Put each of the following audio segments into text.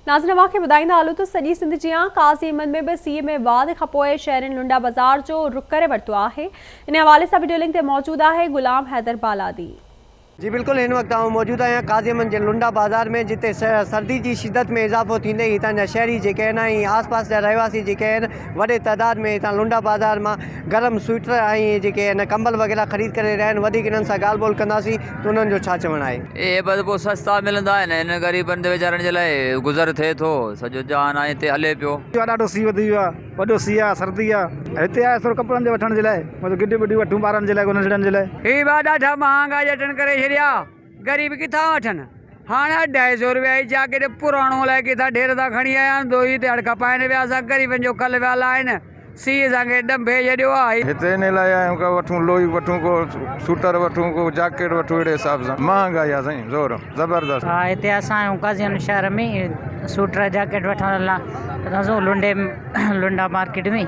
ناظرين اوهان کي ٻڌائيندا هلون ته سڄي سنڌ جيان قاضي احمد ۾ به سيء ۾ واڌ کانپوء شهرين لنڊا بازار جو رخ ڪري ورتو آهي ان حوالي سان وڊيو لنڪ تي موجود آهي غلام حيدر بالادي. جي بلڪل هن وقت آئون موجود آهيان قاضي احمد جي لنڊا بازار ۾ جتي سردي جي شدت ۾ اضافو ٿيندي ئي هتان جا شهري جيڪي آهن ۽ آس پاس جا رهواسي جيڪي آهن وڏي تعداد ۾ هتان لنڊا بازار مان گرم سوئيٽر ۽ جيڪي آهن ڪمبل وغيره خريد ڪري رهيا آهن وڌيڪ انهن سان ڳالهه ٻولهه ڪنداسين ته انهن جو ڇا چوڻ آهي. اهي بس پوء سستا ملندا آهن انهن غريبن ويچارن جي لاء گذر ٿئي ٿو سڄو جهان آهي هتي هلي پيو. ڏاڍو سيء وڌي ويو آهي وڏو سيء آهي سردي آهي. هتي آيس ٿورو ڪپڙن جي وٺڻ جي لاء مطلب گڊيون بڊيون وٺون ٻارن جي لاء ننڍڙن جي لاء. هي به ڏاڍا مهانگا ڄٽن ڪري ڇڏيا غريب ڪٿان وٺن هاڻ اڍائي سو روپيا هي جاڪيٽ پراڻو الائي ڪٿان ڍير تان کڻي آيا آهن دوئي تي اڙڪا پائن ويا اسان غريبن جو ڪل ويا لاهن سيء اسان کي ڏنڀي ڇڏيو آهي. هتي انهي لاء آيا آهيون ڪا وٺون لوئي وٺون ڪو سوٽر وٺون ڪو جاڪيٽ وٺون اهڙي حساب سان مهانگائي آهي سائين زور زبردست. ها هتي اسان آيون قاضيان شهر ۾ سوٽر جاڪيٽ وٺڻ لاء لنڊي لنڊا مارڪيٽ ۾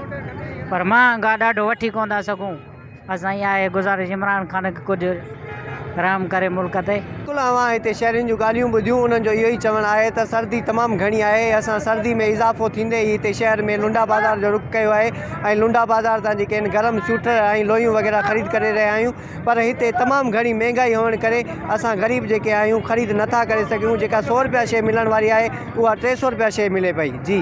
پر مهانگا ڏاڍو وٺي ڪونه ٿا سگهون اسان اها آهي گذارش عمران خان کي ڪجهه رحم ڪري ملڪ تي. بلڪل اوهان هتي شهرين جون ڳالهيون ٻڌيون انهن جو اهو ئي چوڻ آهي ته سردي تمام گهڻي آهي اسان سردي ۾ اضافو ٿيندي ئي هتي شهر ۾ لنڊا بازار جو رخ ڪيو آهي ۽ لنڊا بازار تان جيڪي آهن گرم سوئيٽر ۽ لويون وغيره خريد ڪري رهيا آهيون پر هتي تمام گهڻي مهنگائي هئڻ ڪري اسان غريب جيڪي آهيون خريد نٿا ڪري سگهون جيڪا سو رپيا شيء ملڻ واري آهي اها 300 رپيا شيء ملي پئي جي.